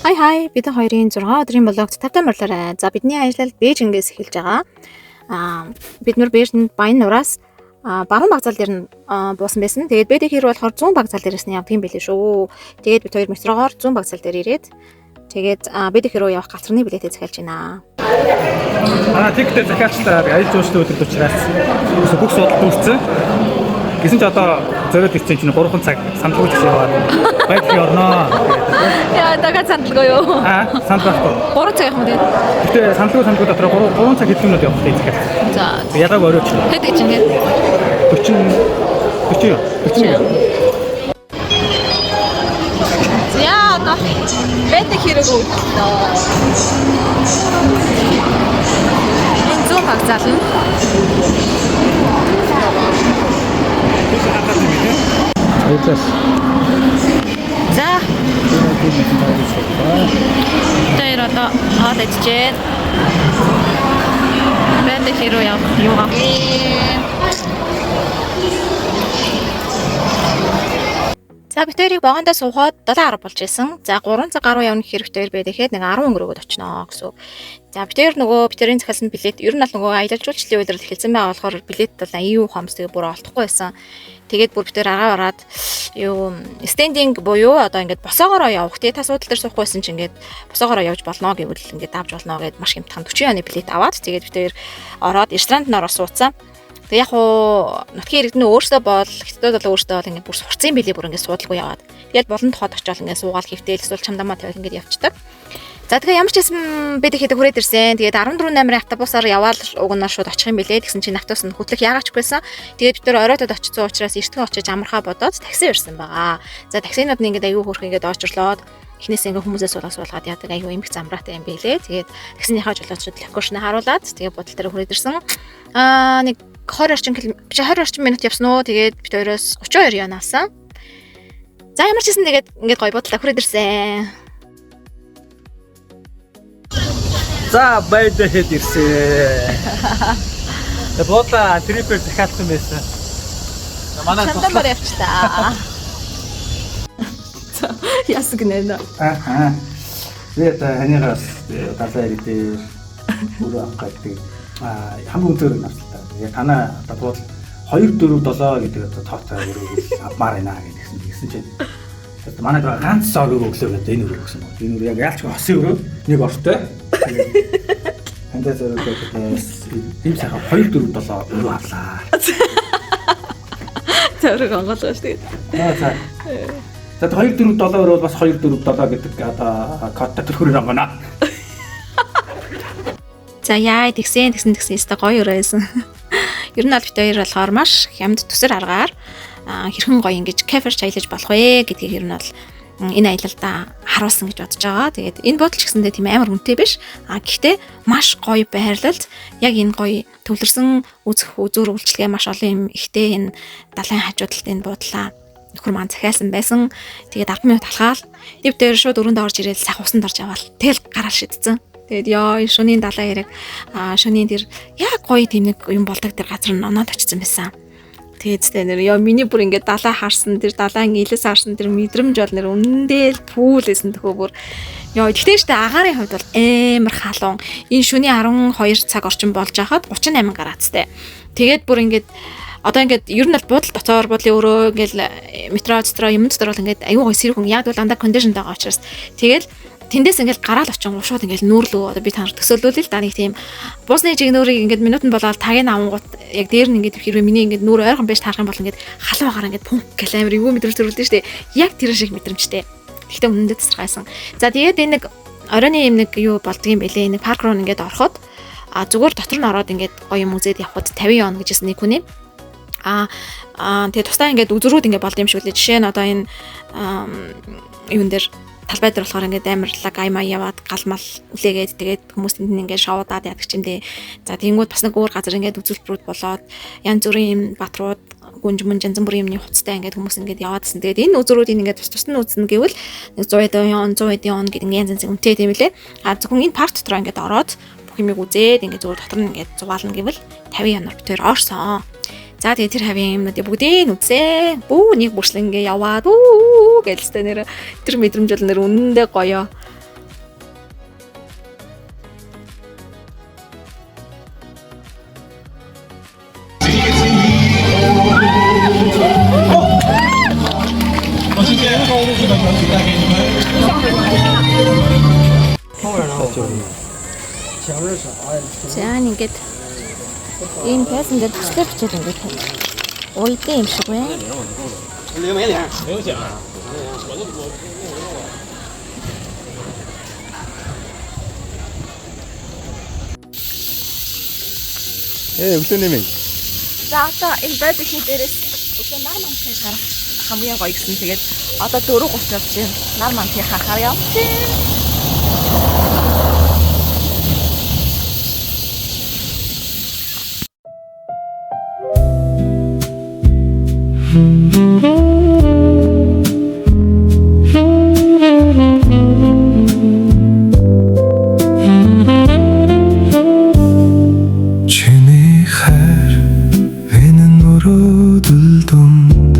Хай хай, бид хоёрын 6 өдрийн блогт тавтай морилоорой. За, бидний аялал Бээжингээс эхэлж байгаа. Бид нар Бээжинд Баян нураас баруун вокзал дээр нь буусан байсан. Тэгээд БДХ рүү болохоор зүүн вокзал дээрээс нь явдаг юм билээ шүү. Тэгээд бид хоёр метрогоор зүүн вокзал дээр ирээд тэгээд БДХ рүү явах галзарны билетээ захиалж байна. Манай ticket ээ захиалчлаа. Аялал жуулчлалын өдрөд учраас бүх судалт үүссэн. Гэсэн чи одоо зориод ирсэн чинь 3 цаг сандалгүй гэсэн яваад байдал орноо. Яа, дахиад сандалгүй юу? Аа, сандал байхгүй. 3 цаг явах юм тэгээд. Гэтэ сандалгүй дотор 3 3 цаг хэдэн минут явах хэрэгтэй захиалсан. За, Ягааг оройч. хэд гэж ингээд 40 40 41. За, одоо БДХ рүү өдлөө. Энэ зүүн вокзал нь. Баярлалаа. За. Тэр одоо хоол идчихээ. БДХ рүү явах юм аа. За, бид хоёрыг вагондоо суухад 7:10 болж исэн. За, 3 цаг гаруй явна гэхээр бид хоёр БДХ-д нэг 10 өнгөрөөгд очноо гэсэн үг. За, бид хоёр нөгөө бид хоёрын захиалсан билет ер нь бол нөгөө аялал жуулчлалын үйлрэл эхэлсэн байгаа болохоор билет бол аюу хомс тэгээ бүр олдохгүй байсан. Тэгээд бүр бид хоёр аргаа бараад юу standing буюу одоо ингээд босоогоороо явах тий та суудал дээр суухгүй байсан чинь ингээд босоогоороо явж болно гэвэл ингээд авч болно гэд маш хямдхан 40 оны билет аваад тэгээд бид хоёр ороод ресторанд нь ороо суудсан. Тэгээ яг уу нутгийн иргэд нь өөрсдөө бол хятадууд бол өөрсдөө бол ингээд бүр сурцсан билээ, бүр ингээд суудалгүй яваад. Тэгээд болон тухайд очиод ингээд суугаал хэвтэл эсвэл чамдамаа тавиал ингээд явцдаг. За, тэгээ ямар ч байсан бид ихэд хүрээд ирсэн. Тэгээд 14 номерын автобусаар яваал уг нь шууд очих юм билээ. Тэгсэн чинь автобус нь хөтлөх яагаад ч байсан. Тэгээд бид тэр оройтод очсон учраас эртхэн очиж амархаа бодоод такси ирсэн байгаа. За, таксинууд нь ингээд аюу хөөрх ингээд очрлоод эхнээс ингээд хүмүүсээ суулгаа суулгаад яадаг, аюу эмх замраатай юм билээ. Тэгээд таксиныхаа жолоочд location харуулад тэгээд бодол дээр хүрээд ирсэн. Нэг 20 орчим биш, 20 орчим минут явсан уу. Тэгээд бид хоёроос 32 юан авсан. За, ямар ч гэсэн тэгээд ингээд гоё бодлоо хүрээд ирсэн. За, Байдэхэд ирсэн. Тэгээ буудлаа trip ээр захиалсан байсан. Манай Чамдамар явчлаа. Яасан гинэ. Аа. Тэгээд ханыгаас далайн эрэг дээр өрөө авах гэдэг хамгийн өндөр нь авсан та. Тэгээд танаа одоо буудал 2 4 7 гэдэг одоо тоотой өрөөг авмаар байна гэсэн тэгсэн чинь одоо манай ганц зоог өглөө гэдэг энэ өрөө өгсөн байна. Энэ өрөө яг яалч хосын өрөө нэг ортой. Тэгээд хандаа зориулаад ийм сайхан 2 4 7 өрөө авлаа. Зөрөг онгойлгоо шүү дээ. Аа, за. За, 2 4 7 өрөө бас 2 4 7 гэдэг одоо кодтой төрхөөр онгоно. За, яа тэгсэн тэгсэн тэгсэн өстой гоё өрөө байсан. Ер нь бол бид хоёр болохоор маш хямд төсөр аргаар хэрхэн гоё ингэж каферч аялаж болох вэ гэдгийг ер нь бол энэ аялалдаа харуулсан гэж бодож байгаа. Тэгээд энэ бодол ч гэсэндээ тийм амар үнэтэй биш. А гэхдээ маш гоё байрлалд яг энэ гоё төвлөрсөн үзэх үзүүр үйлчилгээ маш олон юм ихтэй энэ далайн хажуудалд энэ буудлаа нөхөр маань захиалсан байсан. Тэгээд 10 минут алхаал. Тэв дээр шууд өрөөнд орж ирэл сайх усанд орж аваал. Тэгэл гараал шидсэн. Тэгээд ёо, шөнийн далайн эрэг, шөнийн тэр яг гоё тийм нэг юм болдог тэр газар нь оноод очсон байсан. Тэгээд тэ нэр ёо, миний бүр ингээд далай харсан тэр далайн илээс харсан тэр мэдрэмж бол нэр үнэндээ л пүүлээсэн төхөө бүр ёо. Тэгтээ штэ агаарын хувьд бол амар халуун. Энэ шөнийн 12 цаг орчим болж байхад 38 градустай. Тэгээд бүр ингээд одоо ингээд ер нь бол буудал дотор, буудлын өрөө ингээл метро дотор юм дотор бол ингээд аюу гой сэрүүхэн, яг бол дандаа condition байгаа учраас. Тэгэл тэндээс ингээл гараал очин шууд ингээл нүүрлөө одоо би та нарт төсөөлүүлээ л да. Нэг тийм буусны жигнүүрийг ингээд минутанд болоод тагийг авангууд яг дээр нь ингээд хэрвээ миний ингээд нүүр ойрхон байж таарах юм бол ингээд халуун агаар ингээд пунк гэл амар эвгүй мэдрэмж төрүүлдэ штэ, яг тэр шиг мэдрэмжтэй. Гэхдээ үнэндээ тасархайсан. За, тэгээд энэ нэг оройн юм нэг юу болдгийм бэлээ, нэг парк руу ингээд ороход зүгээр дотор нь ороод ингээд гоё юм үзээд явхад 50 юан гэжсэн нэг хүний. Аа тэгээ тусдаа ингээд үзрүүд ингээд болд юм шиг үлээ. Жишээ нь одоо энэ юун дээр талбай дээр болохоор ингээд амар лаг аймаа яваад гал мал үлээгээд тэгээд хүмүүс тэнд нь ингээд шоудаад яадаг ч юм дээ. За, тэгэнгүүт бас нэг өөр газар ингээд үзүүлбэрүүд болоод янз бүрийн юм батрууд гүнж мөн янз бүрийн юмны хувцастай ингээд хүмүүс ингээд яваадсэн. Тэгээд энэ үзрүүдийг ингээд тус тус нь үзнэ гэвэл нэг 100 хэдэн он 100 хэдэн он гэдэг ингээд янз янзын үнэтэй тийм үлээ. А зөвхөн энэ парк дотор ингээд ороод бүх юмыг үзээд ингээд зүгээр дотор нь ингээд зугаална гэвэл 50 янар битээр орсон. За, тэгээ тэр хавийн юмнуудыг бүгдийг нь үзээ. Бүү нэг бүрслэн ингээ яваад үү гэлстэй нэр тэр мэдрэмж бол нэр үнэндээ гоё. За ингээд ийм байсан дээр төслөр бичээд ингээд уйдсан юм шиг байна. Өглөөний мэнд. За одоо энэ бэдэхний дээрээс өглөө нар мантыг харах хамгийн гоё гэсэн. Тэгээд одоо 4:30 болж байна. Нар мантыг харахаар явчих. Чиний хайр энэ мөрөөдөл дунд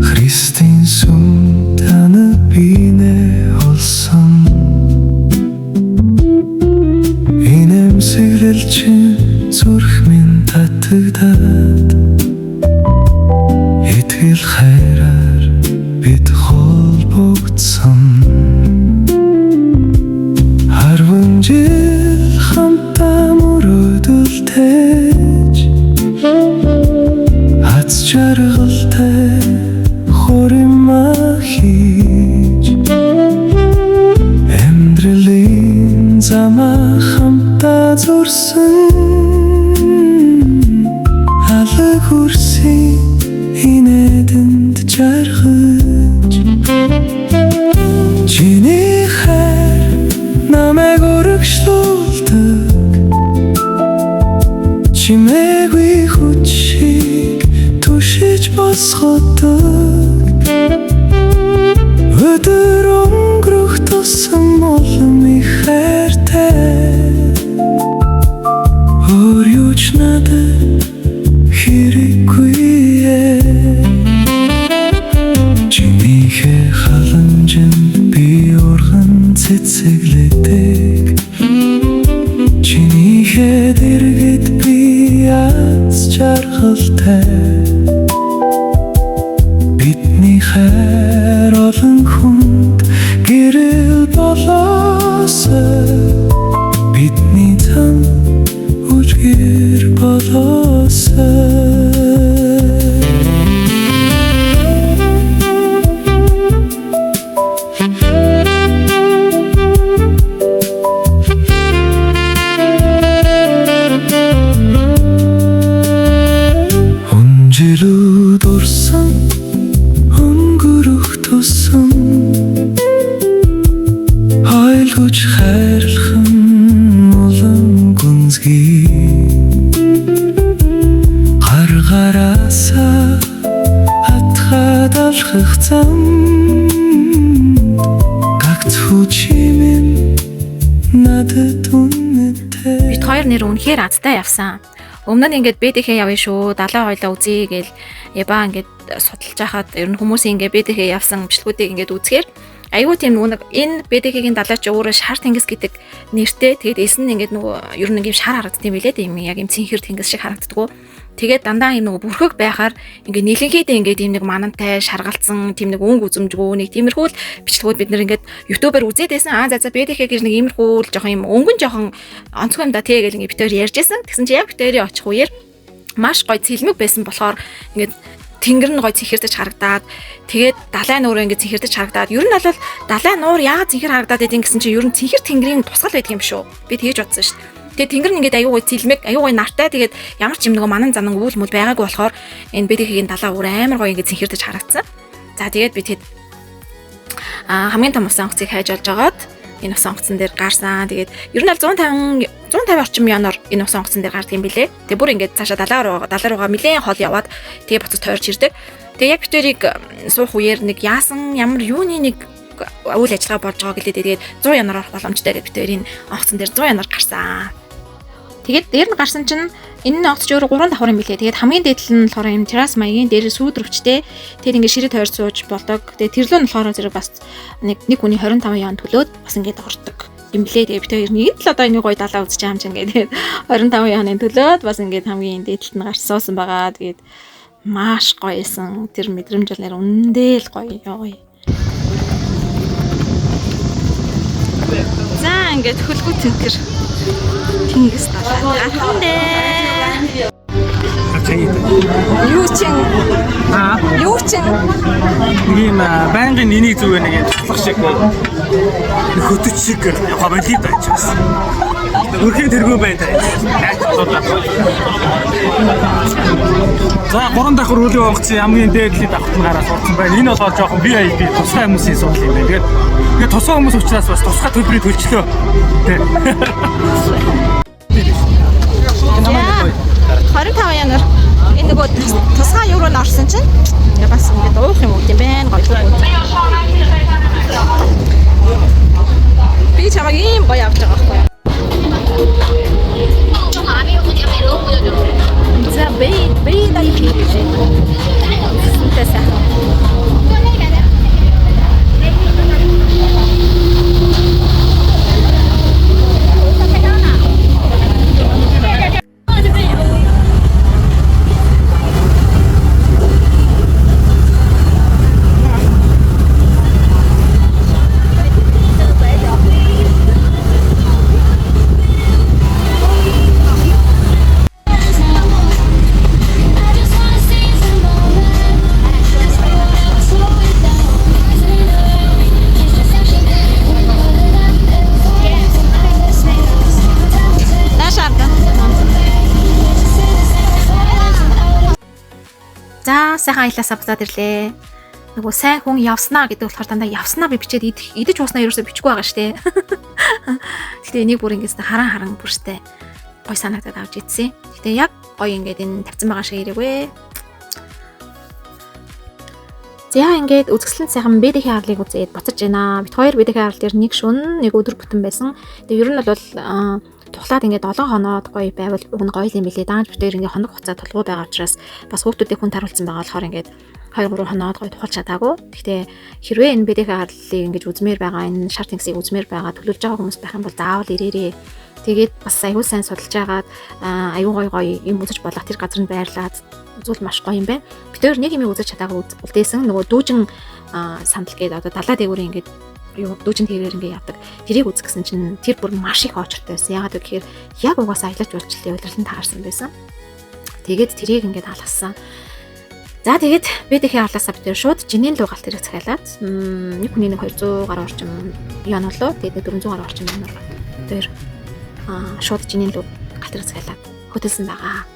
Христийн сүм таны бинэ олсон. Инээмсэглэл чинь зүрх минь татагдаад итгэл хайраар бид холбогдсон. Арван жил хамтдаа мөрөөдөлтэйж аз жаргалтай хоримаа хийж амьдралын замаа хамтдаа зурсан. Алаг хөрсийн инээдэнд жаргаж чиний хайр намайг өргөжлүүлдэг. Чимээгүй хүч шиг түшиж босгодог. Өдөр өнгөрөх тусам улам их хайртай. Өөр юу ч надад хэрэггүй. Чинийхээ халамжинд би урган цэцэглэдэг. Чинийхээ дэргэд би аз жаргалтай. Бидний хайр олон хүнд гэрэл болоосой. Бидний зам үлгэр болоосой. Он жилүүд урсан өнгөрөх тусам ойлгож хайрлах нь улам гүнзгий. Гар гараасаа атхад алхах зам гагцхүү чимээ надад үнэтэй. Бид хоёр нэр үнэхээр азтай явсан. Өмнө нь ингээд бэдэхээ явна шүү, далай хоёлаа үзье гээл яба ингээд судалж байхад ер нь хүмүүсийн ингээд бэдэхээ явсан бичлэгүүдийг ингээд үзэхээр айгүй тийм нөгөө нэг энэ бэдэхээгийн далай чи өөрөө шар тэнгис гэдэг нэртэй. Тэгээд эс нь ингээд нөгөө ер нь ингээд шар харагддаг юм билээ. Тийм яг юм цэнхэр тэнгис шиг харагддггүй. Тэгээд дандаа юм нөгөө бүрхэг байхаар ингээд нийлэнхийдээ ингээд ийм нэг манантай шаргалцсан тийм нэг өнгө үзэмжгүй нэг тиймэрхүү л бичлэгүүд бид нэр ингээд YouTube-аар үзээд байсан. Аа за за бэдэхээ гэж нэг иймэрхүү л жоохон юм өнгөн жоохон онцгой юм да тий гэл ингээд бид хоёр ярьж байсан. Тэгсэн чи яг бид хоёрын очих үеэр маш гоё цэлмэг байсан болохоор ингээд тэнгэр нь гоё цэнхэрдэж харагдаад тэгээд далайн нуур ингээд цэнхэрдэж харагдаад ер нь бол далайн нуур яагаад цэнхэр харагдаад байдیں гэсэн чинь ер нь цэнхэр тэнгэрийн тусгал байдаг юм шүү. Би тэгэж бодсон шүү дээ. Тэгээд тэнгэр нь ингээд аюу гой цэлмэг, аюу гой нартай тэгээд ямар ч юм нөгөө манан занан үйл мүл байгаагүй болохоор энэ бэдэхигийн далайн уур амар гоё ингээд цэнхэрдэж харагдсан. За тэгээд би тэгэд хамгийн том усан онгоцыг хайж олж агаад энэ усан онгоцон дээр гарсан. Тэгээд ер нь бол 150 орчим яноор энэ усан онгоцон дээр гардаг юм билэ. Тэгээд бүр ингээд цаашаа далаа руугаа нэлээд хол яваад тэгээд буцаж тойрч ирдэг. Тэгээд яг битэрийг суух үеэр нэг яасан ямар юуны нэг үйл ажиллагаа болж байгаа гэлээ. Тэгээд 100 янаар орох боломжтой гэж битэр энэ онгоцон дээр 100 янаар гарсан. Тэгээд дээр нь гарсан чинь энэ нь онгоц ч өөрөө 3 давхар юм билээ. Тэгээд хамгийн дээд тал нь болохоор юм террас маягийн дээр сүүдрөвчтэй. Тэр ингээд ширээ тойрч сууж болдог. Тэгээд тэрлүү нь болохоор зэрэг бас нэг хүний 25 ян төлөөд бас ингээд ордог юм билээ. Тэгээд бид хоёр нэг л одоо энэ гоё далаа үзэж байгаа юм чинь ингээд тэгээд 25 яны төлөөд бас ингээд хамгийн дээд талд нь гарч суусан байгаа. Тэгээд маш гоё исэн. Тэр мэдрэмж бол нэр үнэндээ л гоё ёо. За ингээд хөлгүү цэнхэр тэнгис далай гархан дээ. Юу чин? Аа. Юу чин? Нэг юм байнгын энийг зүгээр нэг юм туслах шиг нэг хөтөч шиг яваа болид байж байсан. Өрхийн тэргүүн байна та. Яаж асуудал. За гурван давхар хөлийн онгоцын хамгийн дээд давхар нь гараас орсон байна. Энэ болохоор жоохон VIP тусгай хүмүүсийн суудлын юм байна. Тэгээд тэгээд тусгай хүмүүс учраас бас тусгай төлбөрийг төлчлөө. Тэ. За 25 январ энэ нөгөө тусгай евро нь орсон чинь ингээ бас ингээд уух юм уу юм байна гоё. Би чамайг ийм гоё авч байгаа байхгүй юу? За би би дай хийж. Сүнтэй сайхан. I just wanna seize the moment. Just feel that we're slowing down. Rising up. It's just action. Нааш арга. За сайхан аялаасаа буцаад ирлээ. Нөгөө сайн хүн явснаа гэдэг болохоор дандаа явснаа би бичээд идэх идэж ууснаа ерөөсөө бичихгүй байгаа штэ. Гэтэ энийг бүр ингэс харан харан бүр штэ. Гой санагдаад авч идсэн. Гэтэ яг гой ингээд энэ тавьсан байгаа шиг ирээгүй. За ингээд үзэсгэлэн сайхан БДХ арлыг үзээд буцаж байна. Бит хоёр БДХ арал дээр нэг шүн, нэг өдөр бүтэн байсан. Тэгээ ер нь бол тухлаад ингээд 7 хоноод гоё байвал уг нь гоё юм билээ. Даанч бит хоёр ингээд хоног хугацаа тулгуу байгаа учраас бас хүүхдүүдийг хүн таруулсан байгаа болохоор ингээд 2 3 хоноод гоё тухалж чадаагүй. Гэхдээ хэрвээ энэ БДХ арлыг ингэж үзмээр байгаа, энэ шар тэнгисийг үзмээр байгаа, төлөвлөж байгаа хүмүүс байх юм бол заавал ирээрээ. Тэгээд бас аюул сайн судалж агаад аюул гоё гоё юм үзэж болох тэр газар нь байрлаад үзвэл маш гоё юм байна. Бид өөр нэг юм үзэж чадаагүй үлдээсэн нөгөө дүүжин сандал гээд одоо далаа дээгүүр ингээд юу дүүжин тэрээр ингээд явдаг. Тэрийг үзэх гэсэн чинь тэр бүр маш их очиртой байсан. Яагаад гэхээр яг угаасаа аялаж жуулчлалын удирдлан таарсан байсан. Тэгээд тэрийг ингээд алгасан. За тэгээд БДХ арлаасаа бид тэр шууд жинийн луу галт тэрэг захиалаад нэг хүний нэг 200 гаруй орчим юан болоо. Тэгээд 400 гаруй орчим юанаар тэр шууд жинийн луу галт тэрэг захиалаад хөтөлсөн байгаа.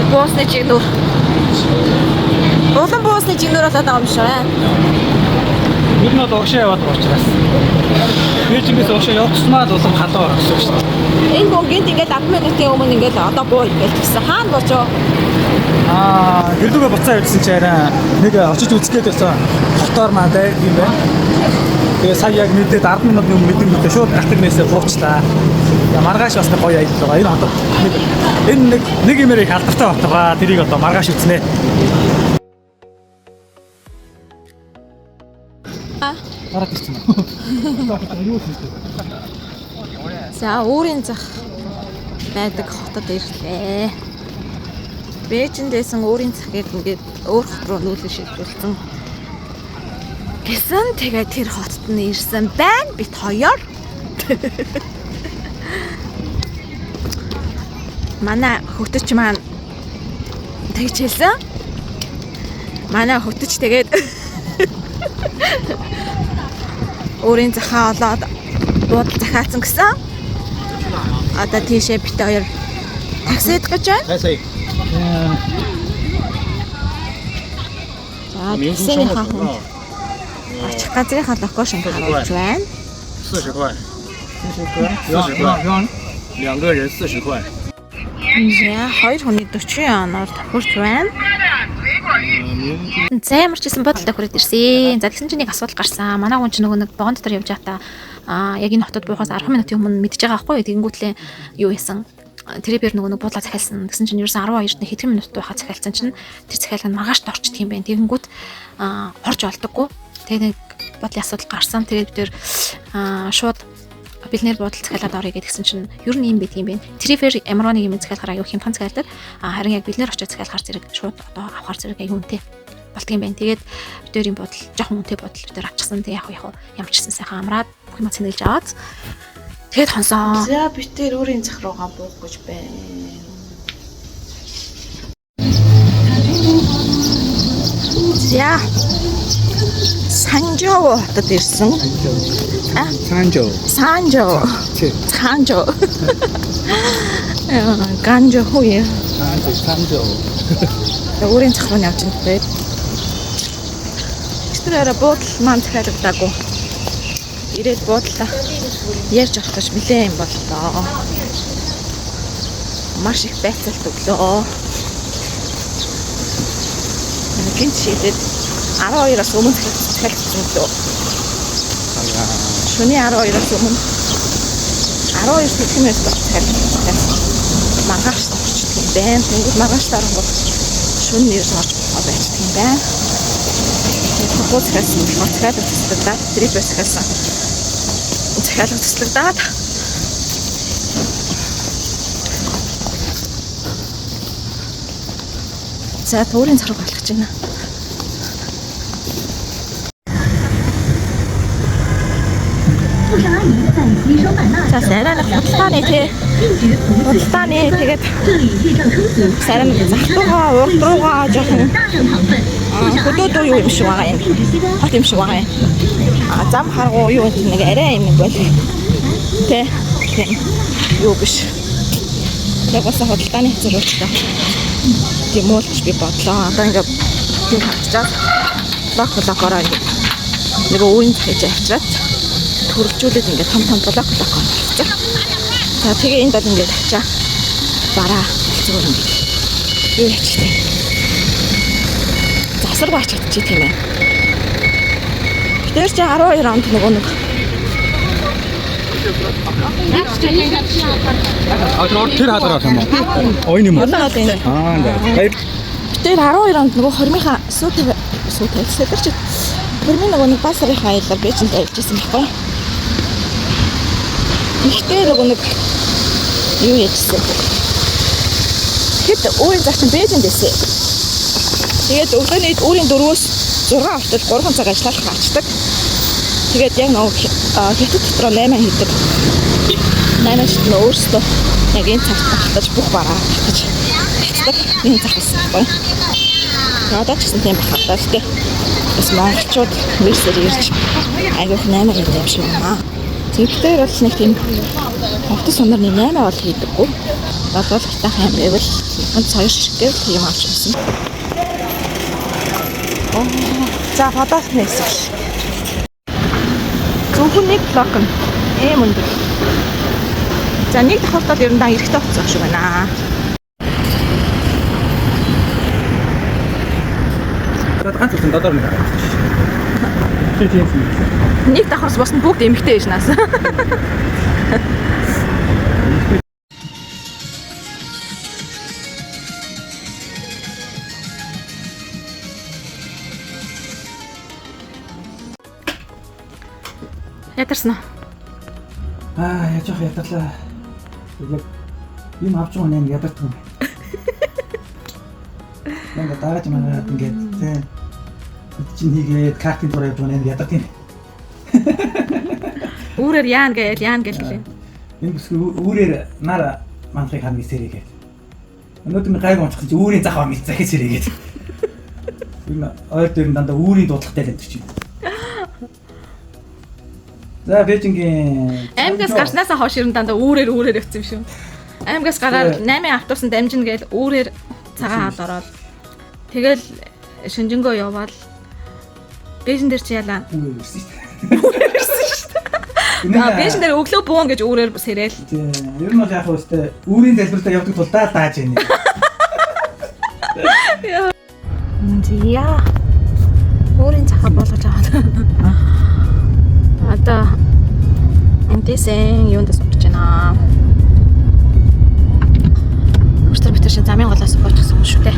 Буусны чигнүр. Улан буусны чигнүр болоод байгаа юм шиг байна. Ер нь бол урагшаа яваад байгаа учраас. Би ч ингээс урагшаа явах тусмаа л улам халуун орох гэсэн шүү дээ. Энэ гүн гинт ингээд 10 минутын өмнө ингээд одоо буу ингээд тэгсэн. Хаана бууч юу? Аа, гэрлүүгээ буцаа явжсэн чи арай нэг очиж үзэх гээд байсан хотоор маа дайрд юм байна. Тэгээ сая яг мэдээд 10 минутын өмнө мэдэнгүүтээ шууд галт тэрнээсээ буучлаа. Тэгээ маргааш бас нэг гоё аялал байгаа. Энэ хотод нэг энэ нэг нэг юмэр их алдартай хот байгаа. Тэрийг одоо маргааш үзнэ. Гараад ирсэн үү? Юу хийх вэ? За өөрийн зах байдаг хотод ирлээ. Бээжиндээсэн өөрийн зах гээд ингээд өөр хот руу нүүлэн шилжүүлсэн. Гэсэн тэгээд тэр хотод нь ирсэн байна. Бит хоёр. Манай хөтөч маань тэгж хэлсэн. Манай хөтөч тэгээд өөрийн захаа олоод буудал захиалсан гэсэн. Одоо тийшээ бит хоёр таксид гэж байна. 才谁？ За таксиныхаа хүн очих газрынхаа локейшн харуулж байна. 40块，40块，两个人40块。 За хоёр хүний 40 юанаар тохирч байна. За ямар ч гэсэн бодолтой хүрээд ирсэн. За тэгсэн чинь нэг асуудал гарсан. Манай хүн чинь нөгөө нэг вагон дотор явж байхдаа яг энэ хотод буухаас 10 минутын өмнө мэдж байгаа байхгүй юу? Тэгэнгүүтлээ юу яасан? Тэрээр нөгөө нэг буудлаа захиалсан. Тэгсэн чинь ерөөсөн 12-нд хэдхэн минут байхад захиалсан чинь тэр захиалга нь маргааш орчдөг юм байна. Тэгэнгүүт орж олдоггүй. Тэгээ нэг бодлын асуудал гарсан. Тэгээд бид тэр шууд бэлнээр буудал захиалаад орё гэдгсэн чинь ер нь юм байт юм байна. Трифер ямар нэг юм захиалахаар аюу хямдхан захиалдаг. А харин яг бэлнээр очиж захиалахаар зэрэг шууд одоо авахар зэрэг аюу үнэтэй. Болдгийм байна. Тэгээд бид хоёрын бодол жоохон үнэтэй бодол бид хоёр авчихсан. Тэгээ яг яг ямар ч гэсэн сайхан амраад бүх юм цэнгэлж аваад тэгээд хонсон. За бид тэр өөрийн зах руугаа буух гэж байна. За. Санжоо хотод ирсэн. Санжоо. Санжоо. Тий. Санжоо. Ганжо хуя. Санжоо, санжоо. Өөрийн зах руу явж байна. Тэр арай буудал маань захиалагдаагүй. Ирээд буудлаа ярьж авах гэж нэлээ юм боллоо. Маш их байцаалт өглөө. Гинт шийдээд 12-аас өмнө захиалагдсан лөө. Шөнийн 12-аас өмнө 12 тэтгэмээс захиалагдсан. Маргааш орчдөг юм байна. Тэнгүүд маргааш дарангууд шөнө нэр орж болохоор байцдаг юм байна. Хуу захиалсан болохоор захиалга туслагдаад трip захиалсан. Захиалга туслагдаад За туурын цараг болох гэж байна. За сарай нэг худалдааны тий. Худалдааны тэгээд сарай нэг зах руугаа урд руугаа жоохон хөдөөдөө юу юм шиг байгаа юм. Хот юм шиг байгаа юм. А зам харгуу юу юм нэг арай юм нэг бол. Тэ. Тийм. Юу биш. Яг бас худалдааны хэцүү рүүчтэй. Тийм үү гэж би бодлоо. Одоо ингээд тийм хавчаад блок блокороо ингээд нөгөө үүрийн захиж авчираад төрөлжүүлээд ингээд том том блок блок болчихсон. За тэгээ энд бол ингээд ачаа бараа зүгээр ингээд юу яачих тийм. Засвар баач чадчих тийм ээ. Тэр чи 12 онд нөгөө нэг Тэр хаалгаар авах юм уу? Ойн юм уу? Ер нь бол энэ Аа, за. Баяр. Тэр 12 онд нөгөө хормынхаа сүү тавьсан тэр чи хормын нөгөө нэг бас сарынхаа аяллаар Бээжинд аялж исэн байхгүй. Гэхдээ нөгөө нэг юу яжсэн. Тэгэхэд өөрийн зах чинь Бээжинд байсан. Тэгээд өглөөний өөрийн 4-өөс 6 хүртэл 3 цаг ажиллах ачдаг. Тэгээд яг нөгөө хятад дотроо 8 хийдэг. 8 шид нь өөрсдөө яг энэ цагт татаж бүх бараа татаж татдаг. Энэ зах байсан байхгүй. Одоо ч гэсэн тийм байх та. Гэтэ бас монголчууд мэрсээр ирж айгүйх 8 гэдэг юм шиг байна. Тэгэхдээ бол нэг тийм хувцас сунарны 8 бол хийдэггүй. Болвол хятад юм байвал ганц хоёр ширхэг гэвэл юм авч явсан. За фотоос нээсэн. Зөвхөн нэг блок нь ийм өндөр. За нэг давхартал ер нь дан эрэхтэй хувцас шиг байна. За ганц үлэн додоор нэг хараад. Чи тийм юм. Нэг давхарс босн бүгд эмэгтэй байж наас. Ядарсан уу? Аа, яаж явах ядарлаа. Яг юм авч байгаа юм ядардаг юм байна. Ингээд дааж магаад ингээд тийм чинь хийгээд картын зураг явж байгаа юм ядардаг юм. Үүрээр яана гээл яана гээл гэлээ. Энэ бүсгүй үүрээр нар манхыг харна сэрээгээд. Өнөөдөр ми гайг унчих чинь үүрийн зах ам захиж сэрээгээд. Энэ ойр дээр нь дандаа үүрийн дуудлагатай л амьдарч байна. За Бээжингийн Аймгаас гарснаасаа хойш ер нь дандаа үүрээр үүрээр явцсан юм шүү. Аймгаас гараад 8 автобусанд дамжина гээл үүрээр цагаан хаал ороод тэгэл Шинжэнгөө яваал Бээжин дээр чи ялаа. Үүрээр ирсэн шүү дээ. Үүрээр ирсэн шүү дээ. Аа Бээжин дээр өглөө буун гэж үүрээр сэрээл. Тийм. Ер нь бол яг хөстэй үүрийн залбиралаа явдаг тул даа дааж байна. Зя. Өөрийн цахаа болгож аваад. Одоо эндээсэн юунд сууж байна. Өчтөр битэр шин замын голоос буучихсан юм шүү дээ.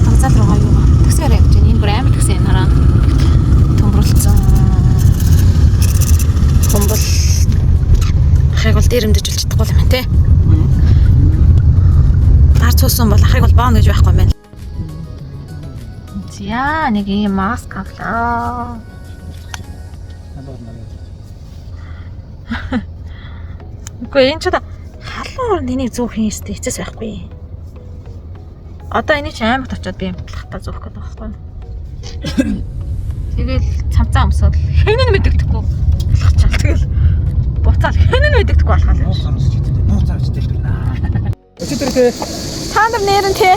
Вокзал руугаа юугаа таксиар явж байна. Энэ бүр амар такси энэ хараа. Төмбөрлөцсөн. Хумбол ахыг бол дээрэмдэж болж чадахгүй юм те. Гар цуусан бол ахыг бол боно гэж байхгүй юм байна. За нэг ийм маск авлаа. Үгүй энэ ч одоо халуун оронд энийг зөөх юм өстэй эцэс байхгүй. Одоо энийг чи аймагт очиод би амтлахтаа зөөх гэдэг байхгүй. Тэгэл цамцаа өмсөөл хэн нь мэдэгдэхгүй болохчаал тэгэл буцаал хэн нь мэдэгдэхгүй болохоо. Нууц авч чийдээ. Нууц авч дэлбэрнэ. Өчигдөр те Та нар нэрэн те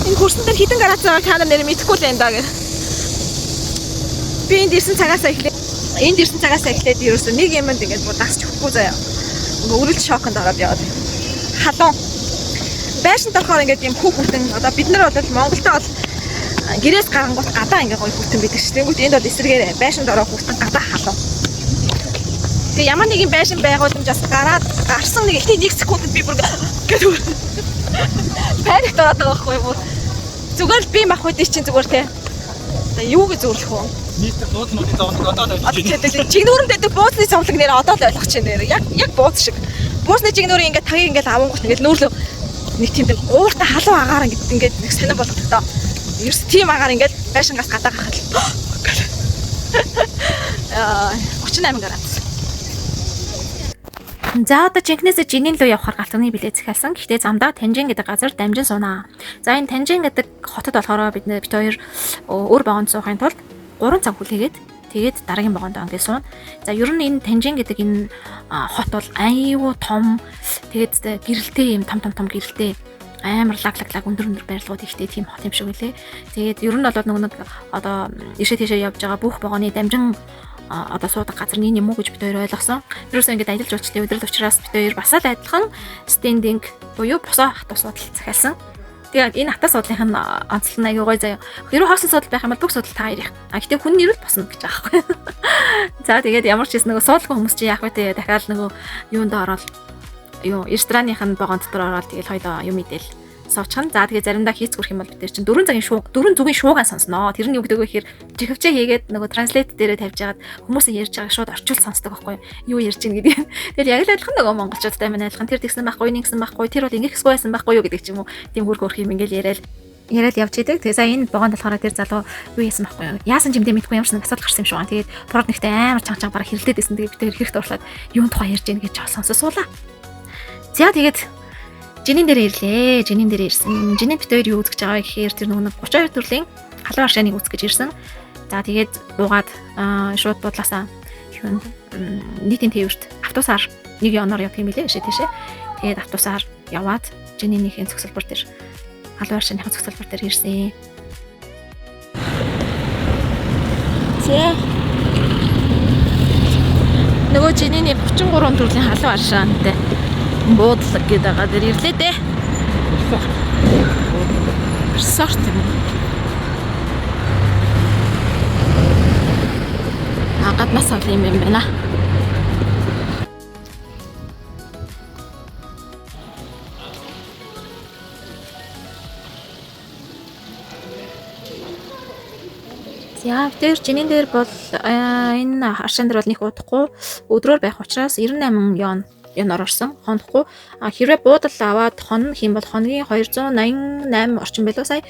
энэ хөрсөн дээр хідэн градус байгааг та нар нэр мэдэхгүй л юм да гэх. Би энд ирсэн цагаасаа эхлээд энд ирсэн цагаасаа эхлээд ерөөсөө нэг юмд ингээд бүр дасч өгөхгүй заяа. Ингээ өрөлд шоконд ороод яваад. Халуун. Байшинд орохоор ингээд юм хүү хүтэн одоо бид нар бол Монголд бол гэрээс гарангуут гадаа ингээ гоё хүтэн байдаг шүү. Тэнгүүт энд бол эсрэгээрээ байшинд ороо хүтэн гадаа халуун. Тэгээ ямар нэгэн байшин байгууламжаас гараад гарсан нэг эхний 1 секундэд би бүр гэдэг паникт ороод байгаа байхгүй юу? Зүгээр л би мах үдий чинь зүгээр те. Одоо юу гэж зөвлөх вэ? нийт буудлынуудын зовлон одоо л Одоо тэгээд жигнүүрэнд байдаг бууцны зовлон нэр одоо л ойлгох чинь нэр. Яг яг бууц шиг. Бууцны жигнүүрийн ингээд тагийг ингээд авангууд ингээд нүүрлөө нэг тийм нэг ууртай халуун агаар ингээд ингээд нэг сонир болгодог доо. Ерөөс тийм агаар ингээд байшингаас гадаа гарахад л аа 38 градус. За одоо жинхнээсээ жинийн лөө явахаар галтганы билет захиалсан. Гэхдээ замдаа Танжин гэдэг газар дамжин сунаа. За энэ Танжин гэдэг хотод болохоор бид нэ бит хоёр өөр вагонд суухын тулд 3 цаг хүлээгээд тэгээд дараагийн вагонд ингээд сууна. За ер нь энэ Танжин гэдэг энэ хот бол аюу том тэгээд гэрэлтэй юм том том том гэрэлтэй амар лаг лаг лаг өндөр өндөр барилгууд ихтэй тийм хот юм шиг үлээ. Тэгээд ер нь бол нөгөө нэг одоо ийшээ тийшээ явж байгаа бүх вагоны дамжин одоо суудаг газар нь энэ юм уу гэж бид хоёр ойлгосон. Тэрөөсөө ингээд аялал жуулчлалын удирдал учраас бид хоёр бас л адилхан standing буюу босоо хатуу суудал захиалсан. Тэгээд энэ хатаа суудлынх нь онцлог нь аягүй гоё заяа. Хэрвээ хоосон суудал байх юм бол бүх суудал та хоёрын. А гэтээ хүн нэрвэл босно гэж байгаа байхгүй. За тэгээд ямар ч гэсэн нөгөө суудалгүй хүмүүс чи яах вэ те дахиад нөгөө юунд ороод юу рестораных нь вагон дотор ороод тэгэл хоёлоо юм идэл суучихна. За тэгээ заримдаа хийц гүрх юм бол бид нар чинь дөрвөн цагийн шуу дөрвөн зүгийн шуугаан сонсноо. Тэр нь юу гэдэг вэ гэхээр чихвчээ хийгээд нөгөө транслейт дээрээ тавьж хагаад хүмүүсийн ярьж байгааг шууд орчуул сонсдог байхгүй юу? Юу ярьж ийн гэдэг. Тэгэл яг л адилхан нөгөө монголчуудтай маань адилхан тэр тэгсэн байхгүй, нэг гэсэн байхгүй, тэр бол ингэх хэсгүй байсан байхгүй юу гэдэг ч юм уу. Тийм хөрх хөрх юм ингээл яриад яриад явж идэг. Тэгээ сая энэ вагонд болохоор тэр залуу юу яасан байхгүй юу? Яасан ч юм дэ мэдгүй ямар ч нэг асуудал гарсан юм шиг байна. Тэгээд проводниктай амар чанга чанга бараг хэрэлдээд байсан. Тэгээд бид тэр хэрэгт уурлаад юун тухай ярьж ийн гэж сонсоо суулаа. За тэгээд Жинин дээр ирлээ. Жинин дээр ирсэн. Жинин бит хоёр юу үзэж байгаа вэ гэхээр тэр нөгөө нэг 32 төрлийн халуун аршааныг үзэх гэж ирсэн. За тэгээд буугаад шууд буудлаасаа юунд нийтийн тээвэрт автобусаар нэг оноор явах юм билээ шээ тийшээ. Тэгээд автобусаар яваад Жининийхэн зөксөлбөр дээр халуун аршааныхаа зөксөлбөр дээр ирсэн. За. Нөгөө жинийн 33 төрлийн халуун аршаантай буудлаг гэдэг байгаа дээр ирлээ дээ. Resort юм уу? А гаднаас ол юм юм байна. За тэр жинийн дээр бол энэ аршаан дээр бол нэг удахгүй өдрөөр байх учраас 98 йон ёноор орсон хонохгүй. А хэрвээ буудал аваад хонно гэх юм бол хоногийн 288 орчим билүү сая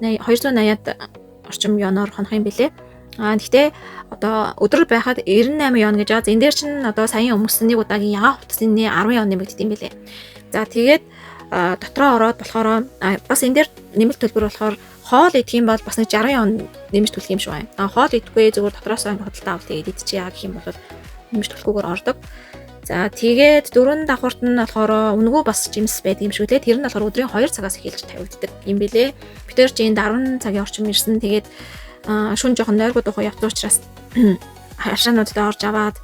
280-ад орчим ёноор хонох юм билээ. А гэхдээ одоо өдрөөр байхад 98 ён гэж байгаа. Энэ дээр чинь одоо саяын өмсөн нэг удаагийн ягаан хувцсны 10 ён нэмэгддэг юм билээ. За тэгээд дотроо ороод болохоор бас энэ дээр нэмэлт төлбөр болохоор хоол идэх юм бол бас нэг 60 ён нэмж төлөх юм шиг байна. А хоол идэхгүй зүгээр дотроосоо ингэ худалдаа авал тэгээд идчихье гэх юм бол нэмж төлөхгүйгээр ордог. За тэгээд дөрвөн давхарт нь болохоор үнэгүй бас жимс байдаг юм шиг лээ. Тэр нь болохоор өдрийн 2 цагаас эхэлж тавигддаг юм билээ. Бид хоёр чи энд 10 цагийн орчим ирсэн. Тэгээд шүн жоохон нойргүй духуу явсан учраас харшаануудад орж аваад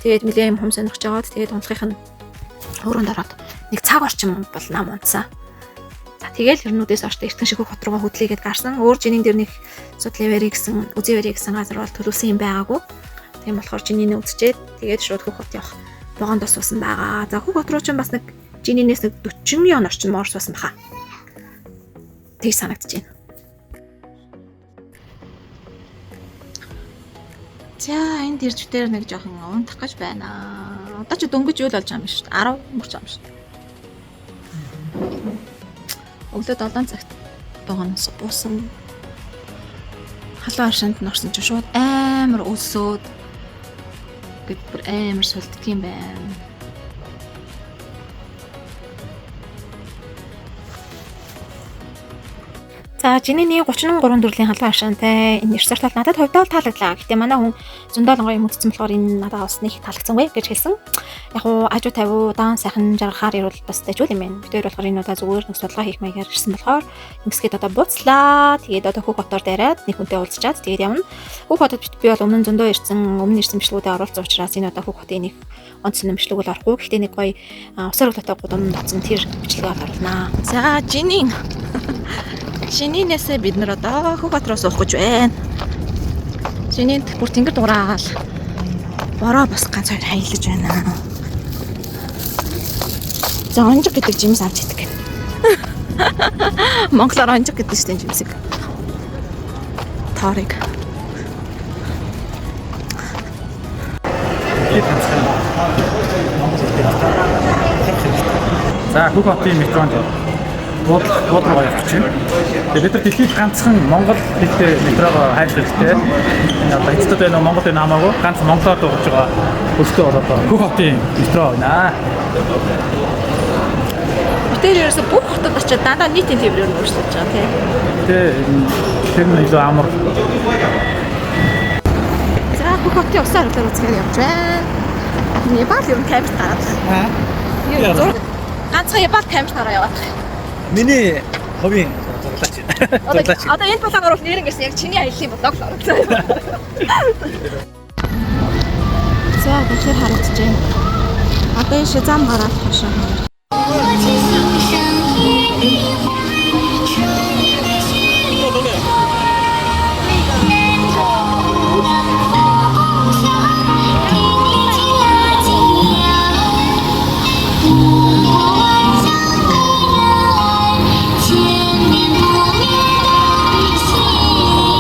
тэгээд нэлээ юм хум сонирхож аваад тэгээд унтлахын нь өрөөнд ороод нэг цаг орчим бол нам унтсан. За тэгэл ернүүдээс орт эртэн шиг хот руугаа хөдлөгээд гарсан. Өөр жинийн дээр нэг судлын вэри гэсэн үзий вэри гэсэн газар бол төлөвлөсөн юм байгаагүй. Тийм болохоор жинийнэ үзчихэд тэгээд шууд хөх хот явах вагонд суусан байгаа. За хөх хот руу ч бас нэг жинийнээс нэг 40 ён орчим моор суусан баха. Тэг санагдаж байна. За энд ирж дээр нэг жоохон унтах гэж байна. Одоо ч дөнгөж юу л болж байгаа юм шүү дээ. 10 өнгөрч байгаа юм шүү дээ. Өглөө 7 цагт вагоноос буусан. Халуун аршаанд нь орсон чинь шууд амар өлсөөд гэд бүр амар сулддаг юм байна. За Жинэний 33 төрлийн халуун аршаантай энэ resort бол надад хувьдаа бол таалагдлаа. Гэтэ манай хүн зөндөө гоё юм үзсэн болохоор энэ надад бас нэг таалагдсангүй гэж хэлсэн. Яг уу ажуу тавиу удаан сайхан жаргахаар ирвэл бас дажгүй юм байна. Бид хоёр болохоор энэ удаа зүгээр нэг судалгаа хийх маягаар ирсэн болохоор ингэсгээд одоо буцлаа. Тэгээд одоо Хөх хотоор дайраад нэг хүнтэй уулзчаад тэгээд явна. Хөх хотод би бол өмнө нь зөндөө ирсэн, өмнө ирсэн бичлэгүүдээ оруулсан учраас энэ удаа Хөх хотын нэг онц сонин бичлэг бол орохгүй. Гэхдээ нэг гоё усан орлоготой гудамд очсон тэр бичлэгээ бол оруулнаа. За Жинин. Жининээсээ бид нар одоо Хөх хот руу суух гэж байна. Жининд бүр тэнгэр дуурайгаал бороо бос ганц хоёр хаялж байна. За онжиг гэдэг жимс авч идэх гэнэ. Монголоор онжиг гэдэг шүү дээ жимсийг. Тоорыг. За Хөх хотын метронд буудлын руу явах гэж байна. Тэгээ бид нар дэлхийд ганцхан монгол хэлтэй метрогоо хайрлах хэрэгтэй. Энэ одоо хятадд байна уу Монгол байна хамаагүй ганц монголоор дуугаж байгаа өртөө бол одоо Хөх хотын метро байна. Тэр ерөөсө бүх хотод очиад дандаа нийтийн тээврээр нь өөрчлөж байгаа тийм. Тэ тэр нь илүү амар. За Хөх хотын усан орлогоор үзэхээр явж байна. Непал ер нь камерт гараад. Аа. Ганцхан Непал камерт гараа яваад. Миний хувийн зурлаач. Зурлаач. Одоо энэ блог оруулах нэр ингэсэн яг чиний аяллаа блог л оруулсан. За тэгэхээр харагдаж байна. Одоо энэ зам гараад хошоо. 我却心上一笔画，春夜的雪里烟中的风沙，听力气拉紧呀，不过万象的人，千年不灭的信仰。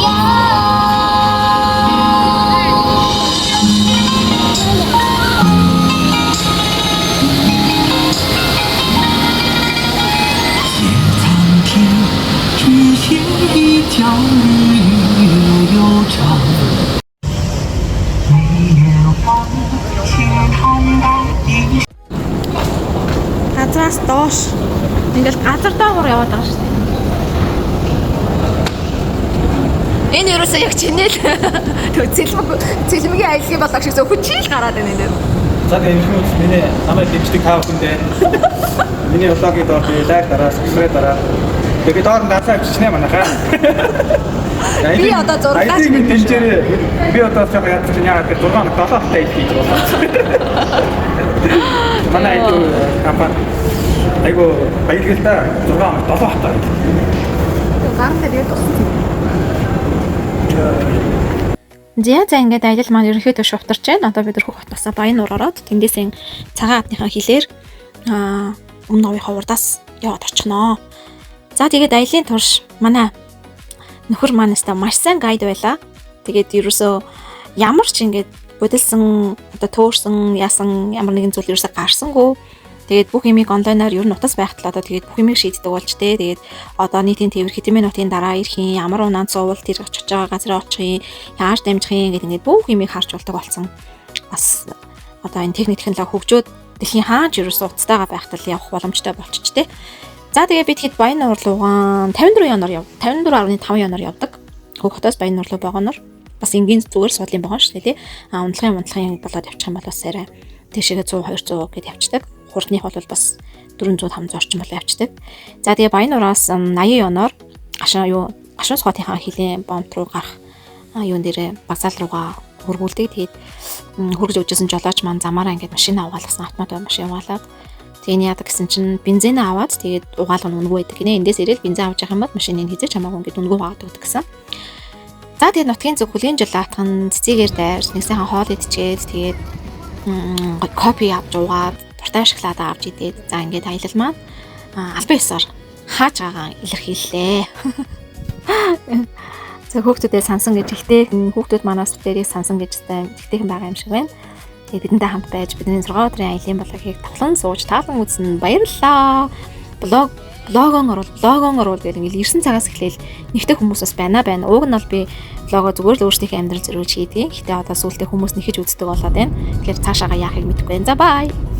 苍天，一心一条绿悠长。明月光，轻弹带一 Газраас доош. Ингээл газар доогуур яваад байгаа шүү дээ. Энэ ерөөсөө яг чинэл тэг цэлмэг цэлмэгийн аяллаа болоо шиг зөвхөн чийл гараад байна энэ. За тэгээ энэ хүмүүс миний намайг дэмждэг та бүхэндээ миний влогийг доор би лайк дараа, subscribe дараа. Тэгээ доор нь дасаа авчичнэ манайхаа. Би одоо зурлаач Аялыг минь дэмжээрэй. Би одоо жоохон ядсан яагаад гэвэл 6 хоног 7 хоногтой аялал хийж байгаа. Манай аялал компани айгу баялаг л да 6 хоног 7 хоногтой аялал. Гаран дээр яг туссан. За ингээд аялал маань ерөнхийдөө шувтарч байна. Одоо бид нар Хөх хотоосоо Баян нуур ороод тэндээсээ цагаан адныхаа хилээр өмнө овын ховордаас яваад очихноо. За тэгээд аялын турш манай нөхөр маань өстой маш сайн guide байлаа. Тэгээд ерөөсөө ямар ч ингээд будилсан одоо төөрсөн яасан ямар нэгэн зүйл ерөөсөө гарсангүй. Тэгээд бүх юмыг онлайнаар ер нь утас байхад л одоо тэгээд бүх юмыг шийддэг болж тээ. Тэгээд одоо нийтийн тээвэр хэдэн минутын дараа ирэх юм, ямар унаанд суувал тэр очиж байгаа газараа очих юм, яаж дамжих юм гэдэг ингээд бүх юмыг харж болдог болсон. Бас одоо энэ техник технологи хөгжөөд дэлхийн хаач ерөөсөө утастайгаа байхад л явах боломжтой болчих тээ. За тэгээ бид хэд Баян нуур руугаан 54 юанаар яв. 54.5 юанаар явдаг. Хөх хотоос Баян нуур руу вагоноор бас энгийн зүгээр суудлын вагон шүү дээ тий. А унтлахын болоод явчих юм бол бас арай тийшээгээ 100 200 гэд явцдаг. Хурдных бол бас 400 500 орчим болоо явцдаг. За тэгээ Баян нуураас 80 юаноор гашаа юу гашуун сухатынхаа хилийн бомб руу гарах юун дээрээ вокзал руугаа хөргүүлдэг. Тэгээд хөргөж өгчсэн жолооч маань замаараа ингээд машина угаалгасан автомат машин угаалаад тэгээ энэ яадаг гэсэн чинь бензин аваад тэгээд угаалга нь үнэгүй байдаг гинэ. Эндээс ирээл бензин авч явах юм бол машиныг хизээч хамаагүй ингээд үнэгүй угаадаг өгдөг гэсэн. За тэгээд нутгийн зүг хүлийн жолоотхан цэцэгээр дайрч нэг сайхан хоол идчихэд тэгээд кофе авч уугаад дуртай шоколад авч идээд за ингээд аялал маань албан ёсоор хааж байгаа илэрхийллээ. За хүүхдүүдээ сансан гэж ихтэй хүүхдүүд манаас дээрийг сансан гэж ихтэйхэн байгаа юм шиг байна. Тэгээд бидэнтэй хамт байж бидний 6 өдрийн аялын блогийг тавлан сууж таалан үзсэн баярлалаа. Блог Vlog-он оруул, vlog-он оруул гэх ингээл ирсэн цагаас эхлээл нэгтэй хүмүүс бас байна байна. Уг нь бол би vlog-оо зүгээр л өөрсдийнхээ амьдрал зориулж хийдэг. Гэхдээ одоо сүүлдээ хүмүүс нэхэж үздэг болоод байна. Тэгэхээр цаашаага яахыг мэдэхгүй байна. За bye.